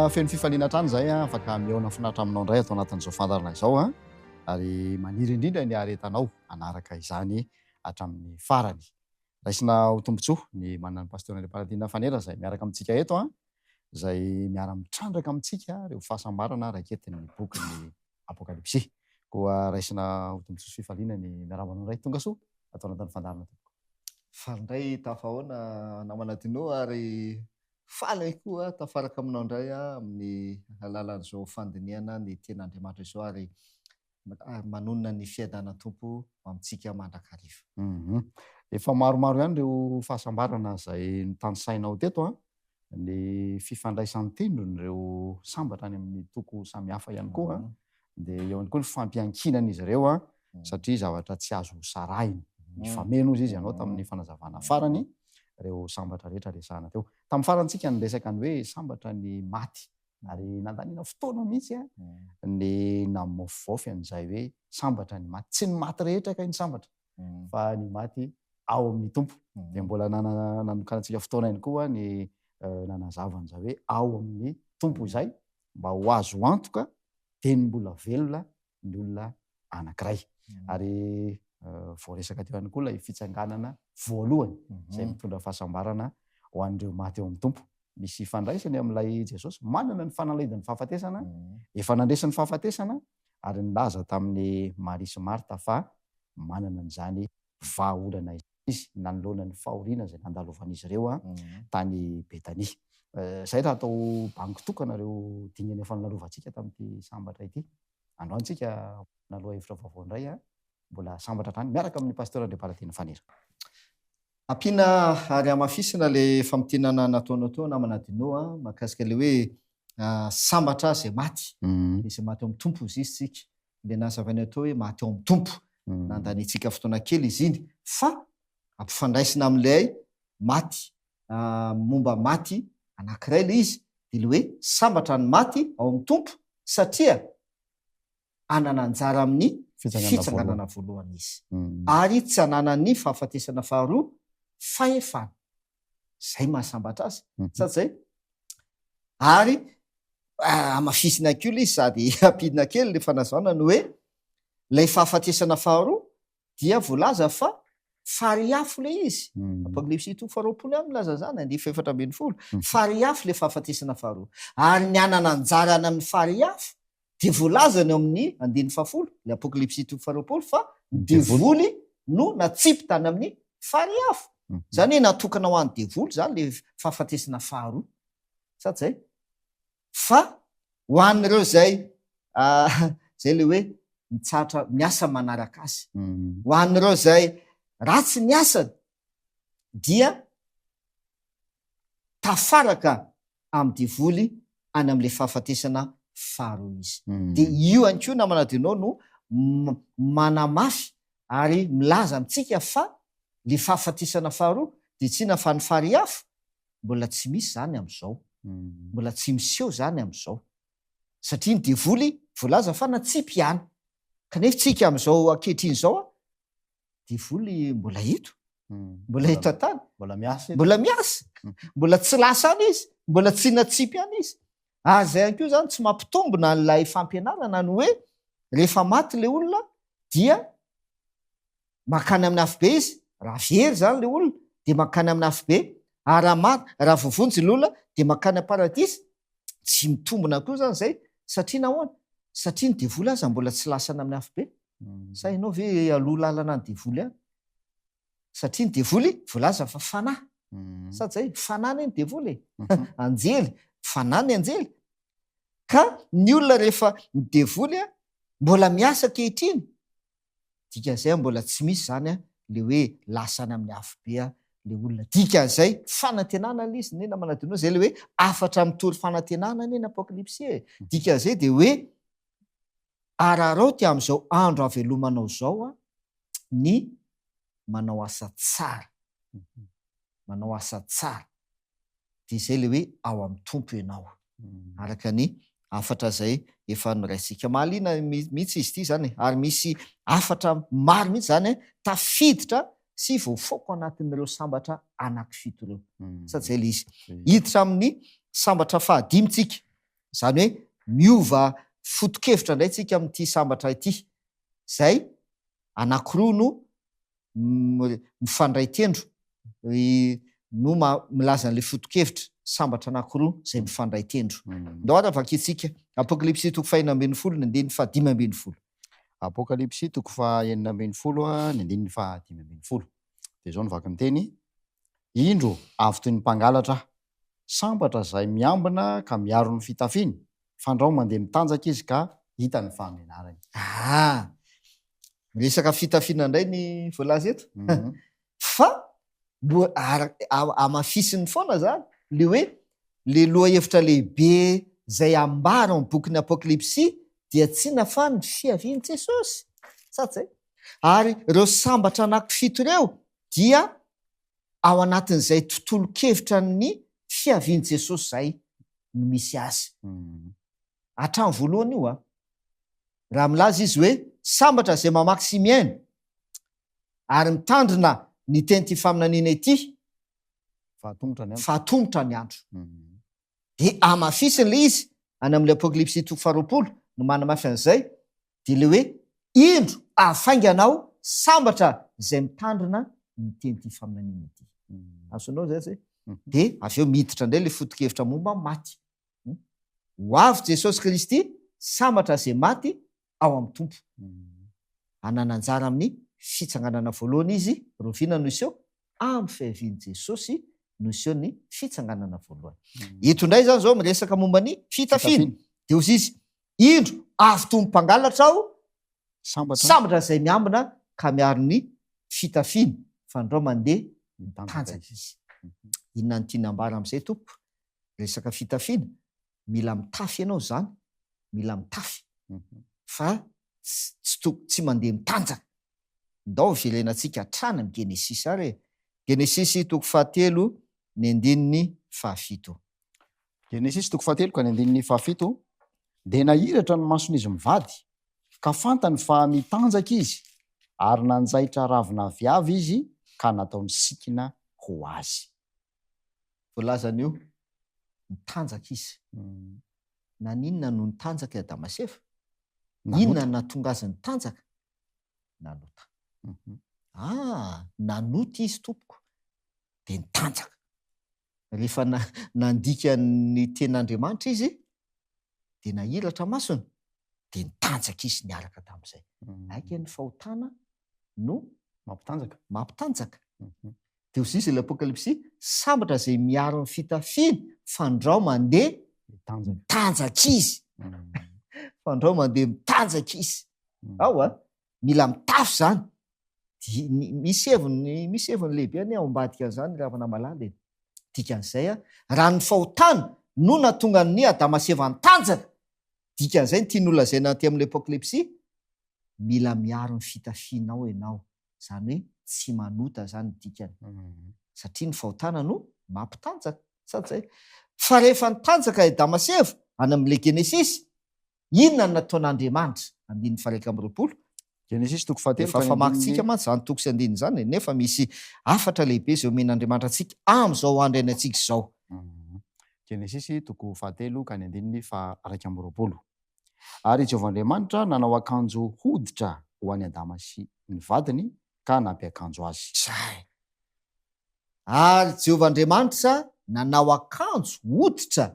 feno fifaliana hatrany izay afaka mihaona finaritra aminao indray ato anatin'izao fandaharana izao ary maniry indrindra ny haharetanao hanaraka izany hatramin'ny farany. Raisina ho tombontsoa ny manana ny Pasteur Andriamparadina Fanera izay miaraka amintsika eto izay miara-mitrandraka amintsika ireo fahasambarana raiketin'ny bokin'ny Apokalypsy. Koa raisina ho tombontsoa sy fifaliana ny miarahaba anao indray. Tonga soa ato anatin'ny fandaharana tompoko. Faly indray tafahaona namana Dino ary faly ihany koa tafaraka aminao indray amin'ny alalan'izao fandinihana ny tenin'Andriamanitra izao ary manonona ny fiadanan'ny Tompo ho amintsika mandrakariva. Efa maromaro ihany ireo fahasambarana izay notanisainao teto an, ny fifandraisan-tendron'ireo sambatra any amin'ny toko samihafa ihany koa, dia eo ihany koa ny fampiankinan'izy ireo an, satria zavatra tsy azo sarahina, mifameno hozy izy ianao tamin'ny fanazavana farany ireo sambatra rehetra resahana teo. Tamin'ny farany tsika niresaka ny hoe sambatra ny maty Ary nandaniana fotoana mihitsy ny namaofivaofy an'izay hoe sambatra ny maty. Tsy ny maty rehetra kay ny sambatra fa ny maty ao amin'ny Tompo. Dia mbola nanokanantsika fotoana ihany koa ny nanazava an'izay hoe ao amin'ny Tompo izay mba ho azo antoka dia ny mbola velona ny olona anankiray. Ary voaresaka teo ihany koa ilay fitsanganana voalohany izay mitondra fahasambarana ho an'ireo maty ao amin'ny Tompo. Misy ifandraisany amin'ilay Jesosy manana ny fanalahidin'ny fahafatesana, efa nandresy ny fahafatesana ary nilaza tamin'i Maria sy Marta fa manana an'izany vahaolana izy nanoloana ny fahoriana izay nandalovan'izy ireo tany Betania. Izay raha atao bango tokana ireo dingana efa nolalovantsika tamin'ity sambatra ity. Androany tsika manana lohahevitra vaovao indray, mbola sambatra hatrany miaraka amin'ny Pasteur Andriambarateny Fanera. Ampiana ary hamafisina ilay famintinana nataonao teo namana Dino a, mahakasika ilay hoe sambatra izay maty, izay maty ao amin'ny Tompo hozy izy tsika. Ilay nazavainao teo hoe maty ao amin'ny Tompo. Nandaniantsika fotoana kely izy iny fa ampifandraisina amin'ilay maty momba maty anankiray ilay izy dia ilay hoe sambatra ny maty ao amin'ny Tompo satria hanana anjara amin'ny fitsanganana voalohany izy ary tsy hananan'ny fahafatesana faharoa fahefana. Izay mahasambatra azy. Sa tsy izay? Ary hamafisina koa ilay izy sady ampidina kely ilay fanazavana ny hoe ilay fahafatesana faharoa dia voalaza fa farihy afo ilay izy. Apokalypsy toko faharoapolo ihany milaza izany, andiany fahefatra ambin'ny folo. Farihy afo ilay fahafatesana faharoa. Ary ny hanana anjara any amin'ny farihy afo dia voalazany ao amin'ny andininy fahafolo, ilay Apokalypsy toko faharoapolo, fa ny devoly no natsipy tany amin'ny farihy afo. Izany hoe natokana ho an'ny devoly izany ilay fahafatesana faharoa. Sa tsy izay? Fa ho an'ireo izay, izay ilay hoe mitsahatra miasa manaraka azy. Ho an'ireo izay ratsy ny asany dia tafaraka amin'ny devoly any amin'ilay fahafatesana faharoa izy. Dia io ihany koa namana Deno no manamafy ary milaza amintsika fa ilay fahafatesana faharoa dia tsy inona fa ny farihy afo, mbola tsy misy izany amin'izao. Mbola tsy miseho izany amin'izao. Satria ny devoly voalaza fa natsipy ihany. Kanefa tsika amin'izao ankehitriny izao devoly mbola eto, mbola eto an-tany, mbola miasa, mbola miasa, mbola tsy lasa any izy, mbola tsy natsipy any izy. Ary izay ihany koa izany tsy mampitombina an'ilay fampianarana ny hoe rehefa maty ilay olona dia mankany amin'ny afobe izy, raha very izany ilay olona dia mankany amin'ny afobe, ary raha maty, raha voavonjy ilay olona dia mankany am-paradisa. Tsy mitombina koa izany izay, satria nahoana? Satria ny devoly aza mbola tsy lasana amin'ny afobe. Sa ianao ve aloha lalana ny devoly any? Satria ny devoly voalaza fa fanahy. Sa tsy zay? Fanahy anie ny devoly e. Anjely, fanahy ny anjely. Ka ny olona rehefa ny devoly mbola miasa ankehitriny, dikan'izay mbola tsy misy zany le hoe lasa any amin'ny afobe le olona. Dikan'izay fanantenana le izy, nena manadino zay le hoe hafatra mitory fanantenana anie ny apokalypsy e. Dikan'izay de hoe Araraoty amin'izao andro havelomanao izao ny manao asa tsara. Manao asa tsara. Dia izay ilay hoe ao amin'ny Tompo ianao. Araka ny hafatra izay efa noraisintsika. Mahaliana mihitsy izy ity izany e. Ary misy hafatra maro mihitsy izany tafiditra sy voafaoko anatin'ireo sambatra anankifito ireo. Sa tsy izay ilay izy? Hiditra amin'ny sambatra fahadimy tsika. Izany hoe miova foto-kevitra indray tsika amin'ity sambatra ity, izay anankiroa no mifandray tendro no milaza an'ilay foto-kevitra, sambatra anankiroa izay mifandray tendro. Ndao ary vakintsika Apokalypsy toko fahenina ambinifolo ny andininy fahadimy ambinifolo. Apokalypsy toko fahenina ambinifolo ny andininy fahadimy ambinifolo. Dia izao no vakin'ny teny, Indro avy toy ny mpangalatra aho. Sambatra izay miambina ka miaro ny fitafiany, fandrao mandeha mitanjaka izy ka hita ny fahamenarany. Ah! Miresaka fitafiana indray ny voalaza eto. Fa mbo hamafisiny foana zany le hoe le lohahevitra lehibe zay ambara ao amin'ny bokin'ny Apokalypsy dia tsy inona fa ny fiavian'i Jesosy. Sa tsy zay? Ary ireo sambatra anankifito ireo dia ao anatin'izay tontolon-kevitra ny fiavian'i Jesosy izay no misy azy. Hatramin'ny voalohany io an. Raha milaza izy hoe sambatra izay mamaky sy mihaino ary mitandrina ny tenin'ity faminaniana ity, Fa atomotra ny andro. Fa atomotra ny andro. Dia hamafisiny ilay izy any amin'ilay Apokalypsy toko faharoapolo no manamafy an'izay, dia ilay hoe indro avy faingana aho, sambatra izay mitandrina ny tenin'ity faminaniana ity. Azonao izay zay? Dia avy eo miditra indray ilay foto-kevitra momba ny maty. Ho avy Jesosy Kristy, sambatra izay maty ao amin'ny Tompo. Hanana anjara amin'ny fitsanganana voalohany izy, rahoviana no hiseho? Amin'ny fiavian'i Jesosy no hiseho ny fitsanganana voalohany. Eto indray izany izao miresaka momba ny fitafiana. Dia hozy izy, Indro, avy toy ny mpangalatra aho, sambatra izay miambina ka miaro ny fitafiany, fandrao mandeha mitanjaka izy. Inona no tiana ambara amin'izay tompoko? Resaka fitafiana, mila mitafy ianao izany, mila mitafy fa tsy to tsy mandeha mitanjaka. Ndao hiverenantsika hatrany amin'ny Genesisy ary e! Genesisy toko fahatelo ny andininy fahafito. Genesisy toko fahatelo ka ny andininy fahafito, Dia nahiratra ny mason'izy mivady, ka fantany fa mitanjaka izy, ary nanjaitra ravin'aviavy izy ka nataony sikina ho azy. Voalazan'io, nitanjaka izy. Naninona no nitanjaka i Adama sy Eva? Inona no nahatonga azy nitanjaka? Nanota. Ah, nanota izy tompoko, dia nitanjaka. Rehefa nandika ny tenin'Andriamanitra izy, dia nahiratra masony, dia nitanjaka izy niaraka tamin'izay. Aika ny fahotana no mampitanjaka. Mampitanjaka. Dia hoy izy ilay Apokalypsy, sambatra izay miaro ny fitafiany, fandrao mandeha mitanjaka izy. Fandrao mandeha mitanjaka izy. Ao a, mila mitafy izany. Misy heviny, misy heviny lehibe anie ao ambadika an'izany ry havana malala e. Dikan'izay a, raha ny fahotana no nahatonga an'i Adama sy Eva nitanjaka, dikan'izay ny tiany holazaina aty amin'ny Apokalypsy, mila miaro ny fitafianao ianao. Izany hoe tsy manota izany ny dikany. Satria ny fahotana no mampitanjaka. Sa tsy zay? Fa rehefa nitanjaka i Adama sy Eva, any amin'ilay Genesisy, inona no nataon'Andriamanitra? Andininy faha-21. Genesisy toko fahatelo Efa ka ny famakintsika andininy. mantsy izany toko sy andininy izany e, nefa misy hafatra lehibe izay omen'Andriamanitra antsika amin'izao andro iainantsika izao. Genesisy toko fahatelo ka ny andininy faha-21. Ary i Jehovah Andriamanitra nanao akanjo hoditra ho an'i Adama sy ny vadiny ka nampiakanjo azy. Izay. Ary Jehovah Andriamanitra nanao akanjo hoditra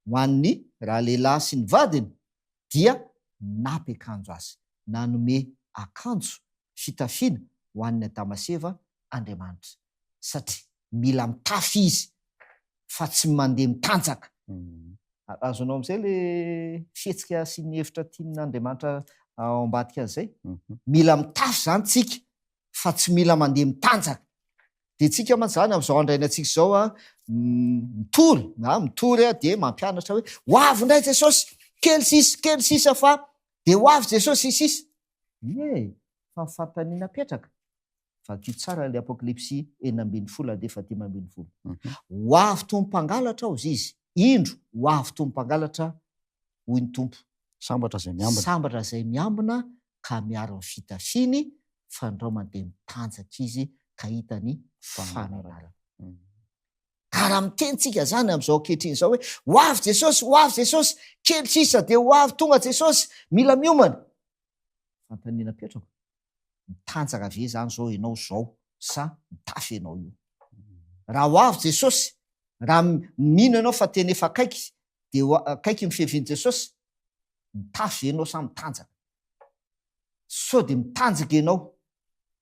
ho an'ny ralehilahy sy ny vadiny, dia nampiakanjo azy. Nanome akanjo fitafiana ho an'i Adama sy Eva Andriamanitra, satria mila mitafy izy fa tsy mandeha mitanjaka. Azonao amin'izay le fihetsika sy ny hevitra tian'Andriamanitra ao ambadika an'izay? Mila mitafy izany tsika fa tsy mila mandeha mitanjaka. Dia tsika mantsy izany amin'izao andro iainantsika izao a, mitory na mitory a dia mampianatra hoe ho avy indray Jesosy, kely sisa, kely sisa fa dia ho avy Jesosy sisa. Ie, fa ny fanontaniana apetraka, Vakio tsara ilay Apokalypsy 16 andefa 15. Ho avy toy ny mpangalatra aho, izy. Indro, ho avy toy ny mpangalatra, hoy ny Tompo. Sambatra izay miambina. Sambatra izay miambina ka miaro ny fitafiany, fandrao mandeha mitanjaka izy ka hita ny fananarana. Ka raha miteny tsika zany amin'izao ankehitriny izao hoe ho avy Jesosy, ho avy Jesosy, Kely sisa dia ho avy tonga Jesosy, mila miomana. Fanontaniana apetrako, mitanjaka ve izany izao ianao izao sa mitafy ianao io? Raha ho avy Jesosy, raha mino ianao fa tena efa akaiky dia ho akaiky ny fiavian'i Jesosy, mitafy ve ianao sa mitanjaka? Sao dia mitanjaka ianao?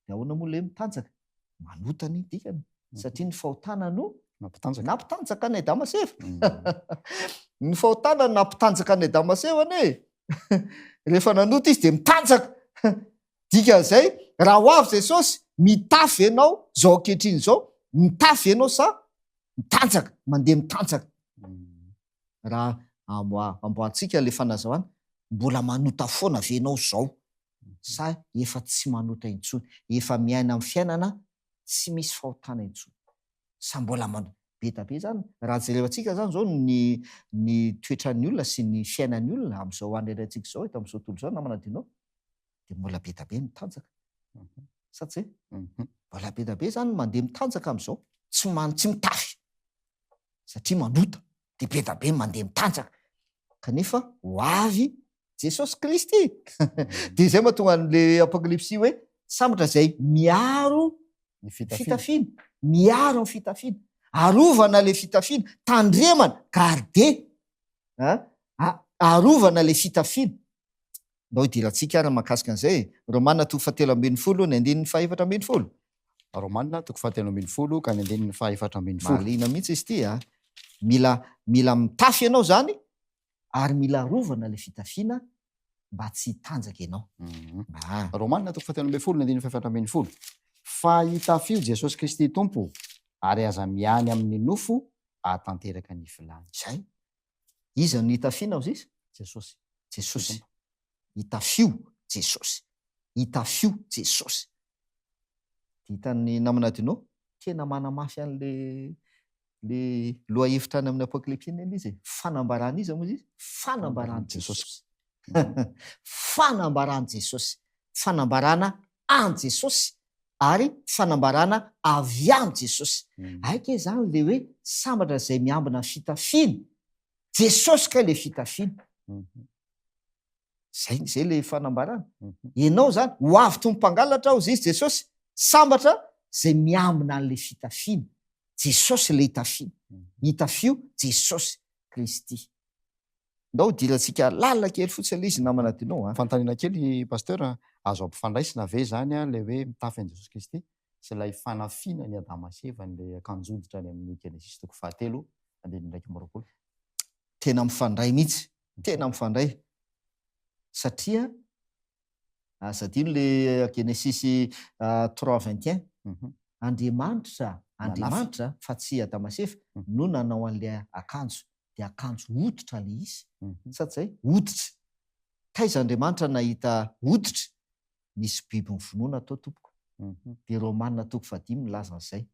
Dia ahoana moa ilay hoe mitanjaka? Manota ny dikany, satria ny fahotana no Nampitanjaka. Nampitanjaka an'i Adama sy Eva. Ny fahotana no nampitanjaka an'i Adama sy Eva anie e. Rehefa nanota izy dia mitanjaka. Dikan'izay, raha ho avy Jesosy, mitafy ve ianao izao ankehitriny izao? Mitafy ve ianao sa mitanjaka, mandeha mitanjaka? Raha amboahantsika ilay fanazavana, mbola manota foana ve ianao izao sa efa tsy manota intsony, efa miaina amin'ny fiainana tsy misy fahotana intsony? Sa mbola manota? Be da be izany, raha jerevantsika izany izao ny ny toetran'ny olona sy ny fiainan'ny olona amin'izao andro iainantsika izao eto amin'izao tontolo izao namana Dino, dia mbola be da be ny mitanjaka. Sa tsy? Mbola be da be izany ny mandeha mitanjaka amin'izao, tsy man- tsy mitafy satria manota, dia be da be ny mandeha mitanjaka. Kanefa ho avy Jesosy Kristy. Dia izay mahatonga an'le Apokalypsy hoe sambatra izay miaro Ny fitafiana. fitafiana, miaro ny fitafiana, arovana le fitafiana, tandremana, garder, a, arovana le fitafiana. Ndao hidirantsika ary mahakasika an'izay e. Romana toko fahatelo ambin'ny folo ny andininy faha-14. Romana toko fahatelo ambin'ny folo ka ny andininy faha-14. Mahaliana mihitsy izy ity a. Mila, mila mitafy ianao izany ary mila arovana ilay fitafiana mba tsy hitanjaka ianao. Ah. Romana toko fahatelo ambin'ny folo ny andininy faha-14. Fa itafio Jesosy Kristy Tompo ary aza miany amin'ny nofo ahatanteraka ny filany. Izay. Iza no itafiana hozy izy? Jesosy. Jesosy. Itafio Jesosy. Itafio Jesosy. Dia hitan'ny namana Dino, tena manamafy an'le le lohahevitra any amin'ny Apokalypsy iny ilay izy e. Fanambarana iza moa izy? Fanambaran'i Jesosy. Fanambaran'i Jesosy. Fanambarana an'i Jesosy ary fanambarana avy amin'i Jesosy. Aika izany le hoe sambatra izay miambina ny fitafiany. Jesosy kay le fitafiana. Zay, zay le fanambarana. Ianao zany, ho avy toy ny mpangalatra hozy izy Jesosy, sambatra izay miambina an'le fitafiana. Jesosy le itafiana. Itafio Jesosy Kristy. Ndao hidirantsika lalina kely fotsiny ilay izy namana Dino a. Fanontaniana kely Pasteur a, azo ampifandraisina ve izany ilay hoe mitafy an'i Jesosy Kristy sy ilay fanafiana an'i Adama sy Eva an'ilay akanjo-hoditra any amin'ny Genesisy toko fahatelo andininy 21? Tena mifandray mihitsy, tena mifandray satria Aza adino le Genesisy trois vingt et un. Andriamanitra, Andriamanitra fa tsy Adama sy Eva no nanao an'le akanjo. Dia akanjo hoditra le izy. Sa tsy zay? Hoditra. Taiza Andriamanitra nahita hoditra? Nisy biby novonoina tao tompoko. Dia Romana toko fahadimy milaza an'izay.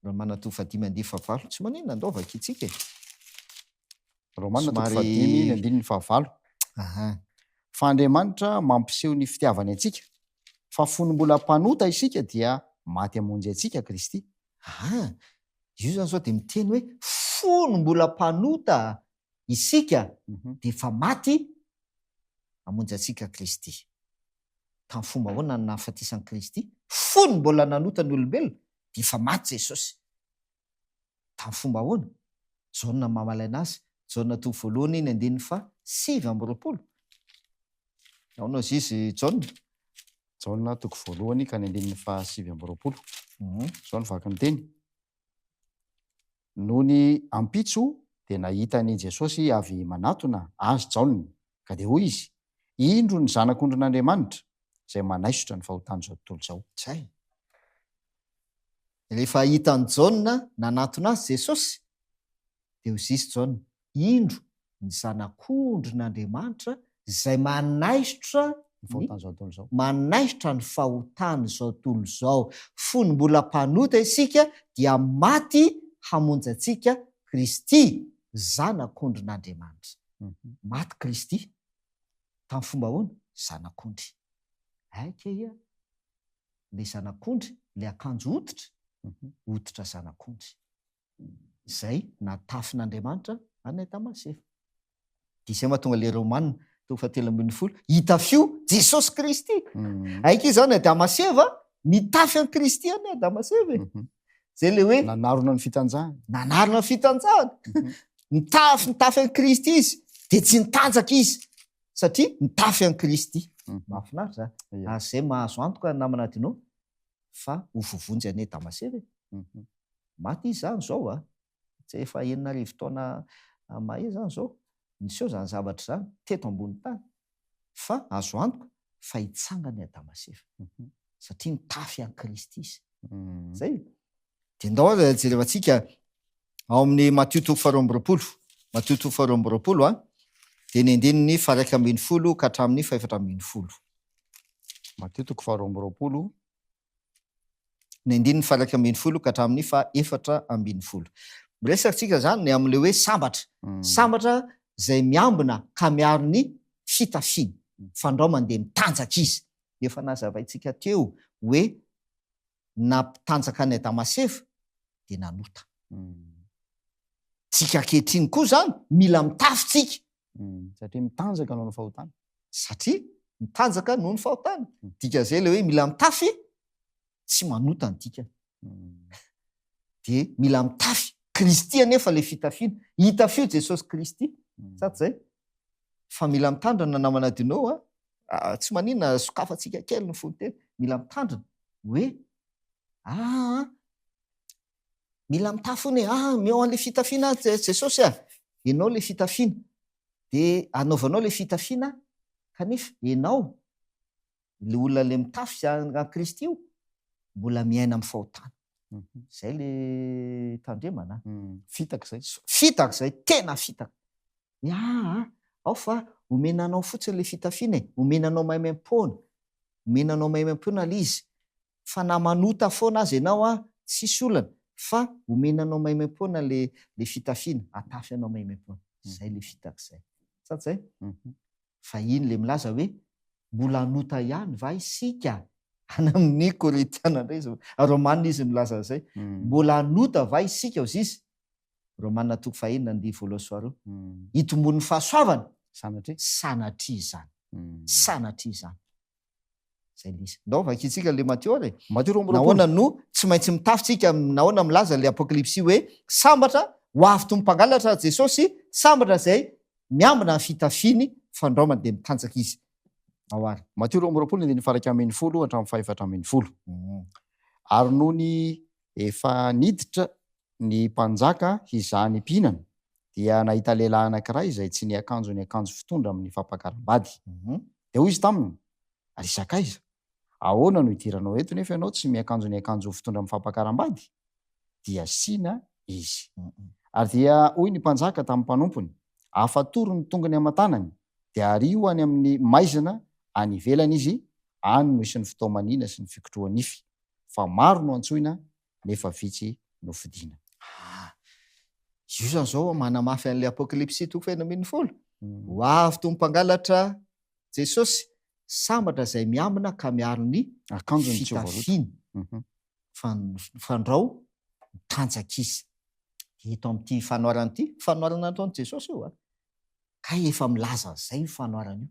Romana toko fahadimy andininy fahavalo. Tsy maninona, andao vakintsika e. Romana toko fahadimy ny andininy fahavalo. Aha. Fa Andriamanitra mampiseho ny fitiavany antsika, fa fony mbola mpanota isika dia maty hamonjy antsika Kristy. Aha. Io zany zao dia miteny hoe fony mbola mpanota isika dia efa maty hamonjy antsika Kristy. Tamin'ny fomba ahoana no nahafatesan'i Kristy? Fony mbola nanota ny olombelona dia efa maty Jesosy. Tamin'ny fomba ahoana? Jaona mamalaina azy, Jaona toko voalohany ny andininy faha 29. Ahoana hozy izy Jaona? Jaona toko voalohany ka ny andininy faha 29. Izao no vaky ny teny. Nony ampitso dia nahita an'i Jesosy avy manatona azy Jaona, ka dia hoy izy, Indro ny Zanak'ondrin'Andriamanitra, izay manaisotra ny fahotan'izao tontolo izao. Izay. Rehefa hitan'i Jaona nanatona azy Jesosy, dia hoy izy Jaona, Indro ny Zanak'ondrin'Andriamanitra izay manaisotra Ny fahotan'izao tontolo izao. Manaisotra ny fahotan'izao tontolo izao. Fony mbola mpanota isika dia maty hamonjy antsika Kristy, Zanak'ondrin'Andriamanitra. Maty Kristy. Tamin'ny fomba ahoana? Zanak'ondry. Aika ia. Ilay zanak'ondry, ilay akanjo hoditra, hoditra zanak'ondry. Izay natafin'Andriamanitra an'i Adama sy Eva. Dia izay mahatonga ilay Romana toko fahatelo 13, hitafio Jesosy Kristy. Aiky izany Adama sy Eva, nitafy an'i Kristy anie Adama sy Eva e. Izay ilay hoe Nanarona ny fitanjahany. Nanarona ny fitanjahany. Nitafy, nitafy an'i Kristy izy, dia tsy nitanjaka izy, satria nitafy an'i Kristy. Mahafinaritra izany. Ary izay mahazo antoka namana Dino, fa ho voavonjy anie Adama sy Eva e. Maty izy izany izao a. Tsy efa 6000 taona mahery izany izao niseho izany zavatra izany teto ambony tany fa azo antoka fa hitsangana i Adama sy Eva satria nitafy an'i Kristy izy. Zay. Dia ndao ary jerevantsika ao amin'ny Matio toko faharoa amby 20. Matio toko faharoa amby 20 a, dia ny andininy faha 11 ka hatramin'ny fahefatra 14. Matio toko faharoa amby 20 ny andininy faha 11 ka hatramin'ny faha 14. Miresaka tsika izany ny amin'ilay hoe sambatra. Sambatra izay miambina ka miaro ny fitafiany, fandrao mandeha mitanjaka izy. Efa nazavaintsika teo hoe nampitanjaka an'i Adama sy Eva dia nanota. Tsika ankehitriny koa izany mila mitafy tsika. Satria mitanjaka noho ny fahotana. Satria mitanjaka noho ny fahotana. Dikan'izay ilay hoe mila mitafy, tsy manota ny dikany. Dia mila mitafy. Kristy anefa ilay fitafiana. Hitafio Jesosy Kristy. Sa tsy izay? Fa mila mitandrina namana Dino a. Tsy maninona sokafantsika kely ny fonontena. Mila mitandrina hoe aa mila mitafy hono e. Ah, omeo an'ilay fitafiana aho Jesosy a. Ianao ilay fitafiana. Dia anaovanao ilay fitafiana kanefa ianao, ilay olona ilay mitafy an'i Kristy io, mbola miaina amin'ny fahotana. Izay ilay tandremana. Fitaka izay. Fitaka izay, tena fitaka. Hoe aa, ao fa omena anao fotsiny ilay fitafiana e, omena anao maimaimpoana, omena anao maimaimpoana ilay izy. Fa na manota foana aza ianao an, tsisy olana, fa omena anao maimaimpoana le le fitafiana, atafy anao maimaimpoana. Zay le fitaka zay. Sa tsy zay? Fa iny le milaza hoe mbola hanota ihany va isika? Any amin'ny Korintiana indray izy, Romana izy milaza an'izay. Mbola hanota va isika hozy izy? Romana toko fahenina andiany voalohany sy faharoa. Hitomboan'ny fahasoavana? Sanatria. Sanatria izany. Sanatria izany. Zay le izy. Ndao vakintsika le Matio ary e. Matio 22. Nahoana no tsy maintsy mitafy tsika, nahoana milaza le Apokalypsy hoe sambatra ho avy toy ny mpangalatra Jesosy, sambatra izay miambina ny fitafiany fandrao mandeha mitanjaka izy. Ao ary. Matio 22 andininy faha 11 hatramin'ny faha 14. Ary nony efa niditra ny mpanjaka hizaha ny mpihinana, dia nahita lehilahy anankiray izay tsy niakanjo ny akanjo fitondra amin'ny fampakaram-bady. Dia hoy izy taminy, Ry sakaiza, ahoana no idiranao eto nefa ianao tsy miakanjo ny akanjo fitondra amin'ny fampakaram-bady? Dia sina izy. Ary dia hoy ny mpanjaka tamin'ny mpanompony, Afatory ny tongony aman-tanany, dia ario any amin'ny maizina any ivelany izy, any no hisy ny fitaomanina sy ny fikotroha-nify, fa maro no antsoina, nefa vitsy no fidina. Ah, io zany zao manamafy an'ilay Apokalypsy toko fahenina 16. Ho avy toy ny mpangalatra Jesosy, sambatra izay miambina ka miaro ny Akanjony tsy ho voaloto. fitafiany, fandrao mitanjaka izy. Eto amin'ity fanoharana ity, fanoharana nataon'i Jesosy io a. Kay efa milaza an'izay io fanoharana io.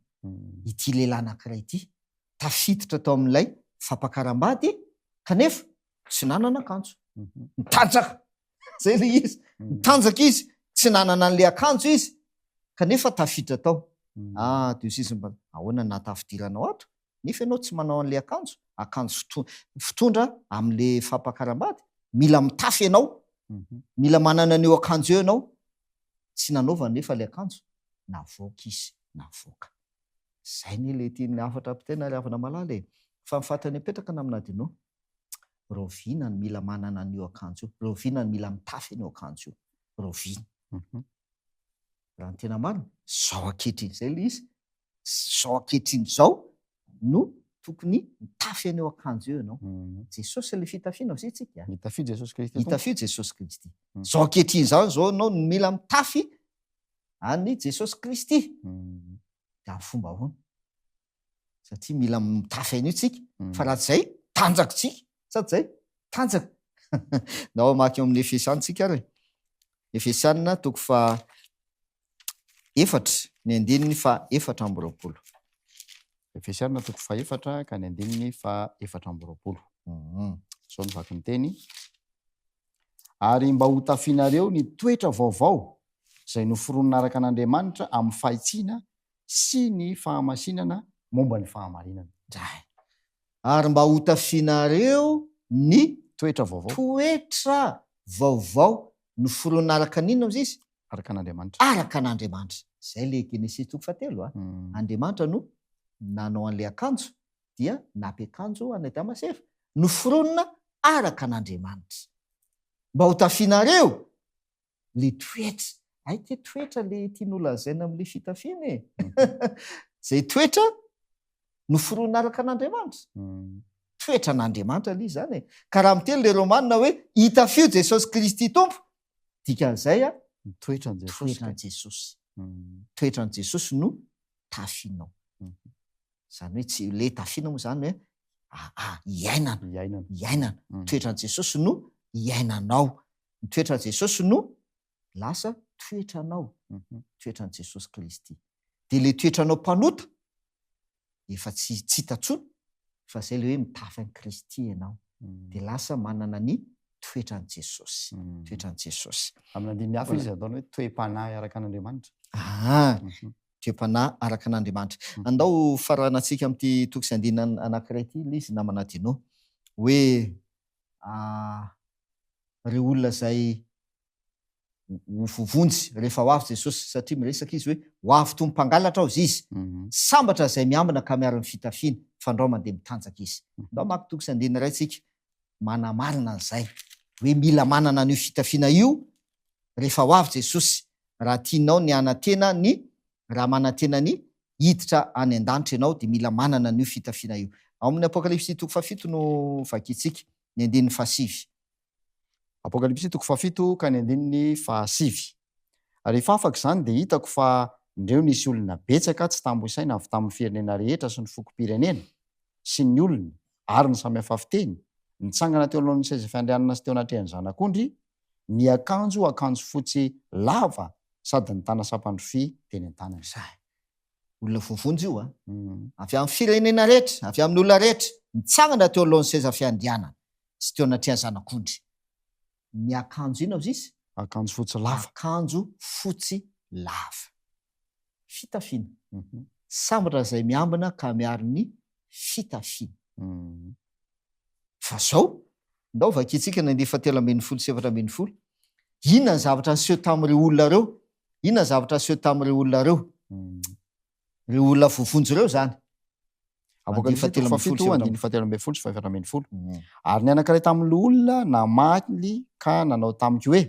Ity lehilahy anankiray ity, tafiditra tao amin'ilay fampakaram-bady kanefa tsy nanana akanjo. Nitanjaka! Zay ilay izy. Nitanjaka izy, tsy nanana an'ilay akanjo izy kanefa tafiditra tao. Ah, dia hoy izy mba, ahoana no nahatafidiranao ato? Nefa ianao tsy manao an'ilay akanjo, akanjo fitondra amin'ilay fampakaram-bady. Mila mitafy ianao, mila manana an'io akanjo io ianao. Tsy nanaovany nefa ilay akanjo, navoaka izy, navoaka. Zay anie le tian'ny hafatra ampitaina ry havana malala e! Fa ny fantany apetraka namana Dino, raoviana no mila manana an'io akanjo io? Raoviana no mila mitafy an'io akanjo io? Raoviana? Raha ny tena marina, zao ankehitriny izay le izy, zao ankehitriny izao no tokony mitafy an'io akanjo io ianao. Jesosy le fitafiana hoy isika. Mitafio Jesosy Kristy Tompo. Mitafio Jesosy Kristy. Zao ankehitriny izao zao ianao no mila mitafy an'i Jesosy Kristy. Dia amin'ny fomba ahoana? Satria mila mitafy an'io tsika, fa raha tsy izay, tanjaka tsika. Sa tsy izay? Tanjaka. Ndao hamaky eo amin'ny Efesiana tsika ary. Efesiana toko faha. Efatra, ny andininy faha 24. Efesiana toko fahefatra ka ny andininy faha 24. Izao no vaky ny teny, Ary mba hotafianareo ny toetra vaovao izay noforonina araka an'Andriamanitra amin'ny fahitsiana sy ny fahamasinana momba ny fahamarinana. Dray. Ary mba hotafianareo ny Toetra vaovao. Toetra vaovao noforonina araka ny inona hozy izy? Araka an'Andriamanitra. Araka an'Andriamanitra. Izay ilay Genesisy toko fahatelo a. Andriamanitra no nanao an'ilay akanjo dia nampiakanjo an'i Adama sy Eva. Noforonina araka an'Andriamanitra. Mba hotafianareo le toetra. Hay ke toetra le tiany ho lazaina amin'le fitafiana e. Zay toetra noforonina araka an'Andriamanitra. Toetran'Andriamanitra le izy zany e. Ka raha miteny le Romana hoe itafio Jesosy Kristy Tompo, dikan'izay a, Ny toetran'i Jesosy. Toetran'i Jesosy. Toetran'i Jesosy no tafinao. Izany hoe tsy le tafiana moa izany hoe iainana. Iainana. Iainana. Toetran'i Jesosy no iainanao. Ny toetran'i Jesosy no lasa toetranao. Toetran'i Jesosy Kristy. Dia le toetranao mpanota efa tsy tsy hita intsony fa izay le hoe mitafy an'i Kristy ianao. Dia lasa manana ny toetran'i Jesosy. Toetran'i Jesosy. Amin'ny andininy hafa izy ataony hoe toe-panahy araka an'Andriamanitra. Aa. Toe-panahy araka an'Andriamanitra. Andao ho faranantsika amin'ity toko sy andininy anankiray ity ilay izy namana Dino. Hoe ireo olona izay ho voavonjy rehefa ho avy Jesosy, satria miresaka izy hoe ho avy toy ny mpangalatra aho izy. Sambatra izay miambina ka miaro ny fitafiany, fandrao mandeha mitanjaka izy. Andao hamaky toko sy andininy iray tsika manamarina an'izay, hoe mila manana an'io fitafiana io rehefa ho avy Jesosy, raha tianao ny hanantena ny, raha manantena ny hiditra any an-danitra ianao dia mila manana an'io fitafiana io. Ao amin'ny Apokalypsy toko fahafito no vakintsika, ny andininy fahasivy. Apokalypsy toko fahafito ka ny andininy fahasivy. Rehefa afaka izany dia hitako fa ndreo nisy olona betsaka tsy tambo isaina avy tamin'ny firenena rehetra sy ny fokom-pirenena sy ny olona ary ny samy hafa fiteny, nitsangana teo anoloan'ny seza fiandrianana sy teo anatrehan'ny Zanak'ondry, niakanjo akanjo fotsy lava sady nitana sampan-drofia teny an-tanany. Sahy. Olona voavonjy io an! Avy amin'ny firenena rehetra, avy amin'ny olona rehetra, nitsangana teo anoloan'ny seza fiandrianana sy teo anatrehan'ny Zanak'ondry. Miakanjo inona hozy izy? Akanjo fotsy lava. Akanjo fotsy lava. Fitafiana. Sambatra izay miambina ka miaro ny fitafiana. Fa zao, ndao vakintsika ny andiany fahatelo ambin'ny folo sy 14. Inona ny zavatra niseho tamin'ireo olona ireo? Inona ny zavatra niseho tamin'ireo olona ireo? Ireo olona voavonjy ireo izany. Apokalypsy toko fahafito, andininy fahatelo ambin'ny folo sy fahefatra ambin'ny folo. Ary ny anankiray tamin'ny loholona namaly ka nanao tamiko hoe,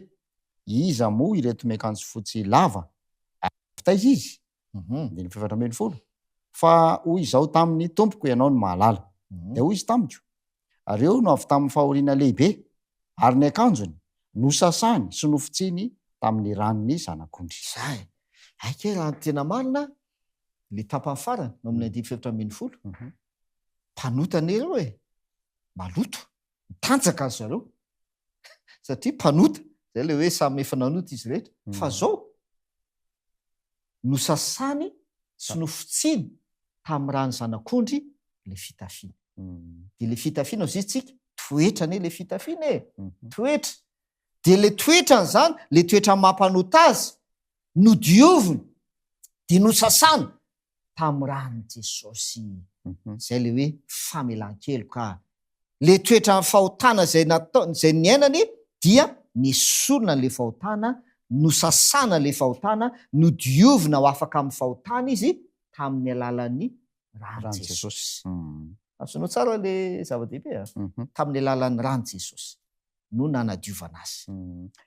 Iza moa ireto miakanjo fotsy lava, ary avy taiza izy? Andininy faha-14. Fa hoy izaho taminy, Tompoko, Ianao no mahalala. Dia hoy izy tamiko, Ireo no avy tamin'ny fahoriana lehibe, ary ny akanjony nosasany sy nofotsiany tamin'ny ran'ny Zanak'ondry. Izay. Hay kay raha ny tena marina, ilay tapany farany, eo amin'ny andininy faha-14, mpanota anie ireo e, maloto, mitanjaka ry zareo, satria mpanota, izay ilay hoe samy efa nanota izy rehetra, fa zao, nosasany sy nofotsiany tamin'ny ràn'ny Zanak'ondry ilay fitafiana. Dia ilay fitafiana hozy tsika, toetra anie ilay fitafiana e, toetra. Dia ilay toetrany izany, ilay toetra maha mpanota azy, nodioviny, dia nosasany tamin'ny ràn'i Jesosy. Izay ilay hoe famelan-keloka. Ilay toetran'ny fahotana izay natao, izay niainany dia nesorina an'ilay fahotana, nosasana ilay fahotana, nodiovina ho afaka amin'ny fahotana izy tamin'ny alalan'ny ràn'i Jesosy. Azonao tsara ilay zava-dehibe a? Tamin'ny alalan'ny ràn'i Jesosy no nanadiovana azy.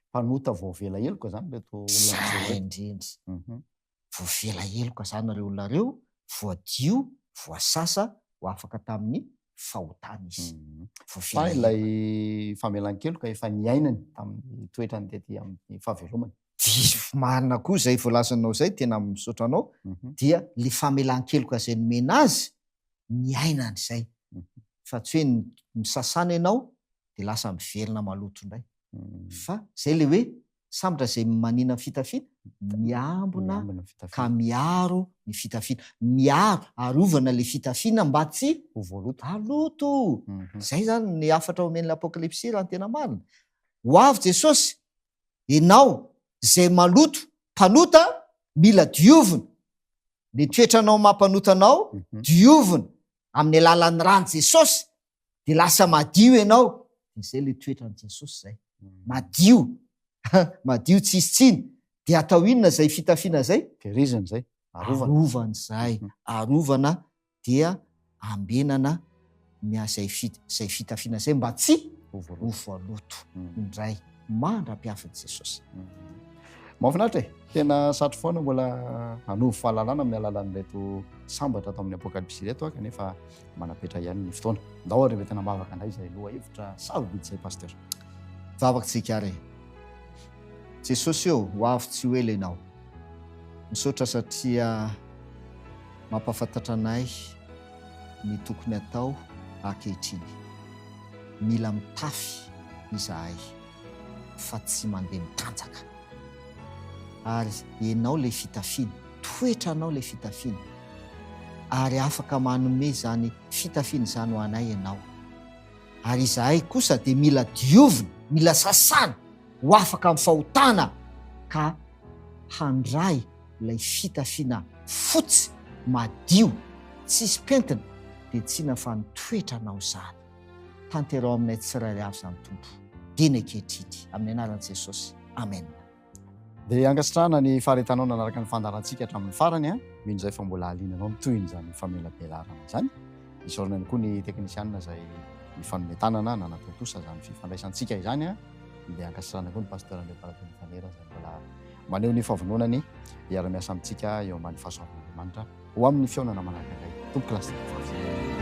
Mpanota voavela heloka izany ireto olona miseho ireto. Izay indrindra. Voavela heloka izany ireo olona ireo, voadio, voasasa ho afaka tamin'ny fahotana izy. Voavela Fa ilay famelan-keloka efa niainany tamin'ny toetrany tety amin'ny fahavelomany. Diso marina koa izay voalazanao izay, tena misaotra anao, dia ilay famelan-keloka izay nomena azy, niainany izay. Fa tsy hoe nisasana ianao dia lasa miverina maloto indray. Fa izay ilay hoe. Sambatra izay manina ny fitafiana, miambina ka miaro ny fitafiana. Miaro, arovana ilay fitafiana mba tsy ho voaloto. Haloto. Izay izany ny hafatra omen'ny Apokalypsy raha ny tena marina. Ho avy Jesosy, ianao izay maloto, mpanota, mila diovina. Ny toetranao maha mpanota anao, diovina amin'ny alalan'ny ran'i Jesosy. Dia lasa madio ianao. Dia izay ilay toetran'i Jesosy izay. Madio. Madio tsisy tsiny. Dia atao inona izay fitafiana izay? Tehirizina izay. Arovana. Arovana izay. Arovana dia ambenana ny izay izay fitafiana izay mba tsy ho voaloto indray mandra-piavin'i Jesosy. Mahafinaritra e! Tena satry foana mbola hanovo fahalalana amin'ny alalan'ireto sambatra ato amin'ny Apokalypsy ireto aho kanefa manapetra ihany ny fotoana. Ndao ary entina am-bavaka indray izay lohahevitra sarobidy izay Pasteur. Vavaka tsika ary e. Jesosy ô, ho avy tsy ho ela Ianao. Misaotra satria mampahafantatra anay ny tokony atao ankehitriny. Mila mitafy izahay fa tsy mandeha mitanjaka. Ary Ianao ilay fitafiana, toetranao ilay fitafiana. Ary afaka manome izany fitafiana izany ho anay Ianao. Ary izahay kosa dia mila diovina, mila sasana ho afaka amin'ny fahotana ka handray ilay fitafiana fotsy, madio, tsisy pentina, dia tsy inona fa ny toetranao izany. Tanteraho aminay tsirairay avy izany Tompo, dieny ankehitriny, amin'ny anaran'i Jesosy. Amena. Dia ankasitrahana ny faharetanao nanaraka ny fandaharantsika hatramin'ny farany an! Mino izahay fa mbola hahaliana anao ny tohin'izany famelabelaharana izany. Isaorana ihany koa ny teknisianina izay nifanome tanana nanatontosa izany fifandraisantsika izany an! Dia ankasitrahana koa ny Pasteur Andriamparatiana Fanera izay mbola maneho ny fahavononany hiara-miasa amintsika eo ambany fahasoavan'Andriamanitra ho amin'ny fihaonana manaraka indray. Tompoko lahy sy tompoko vavy.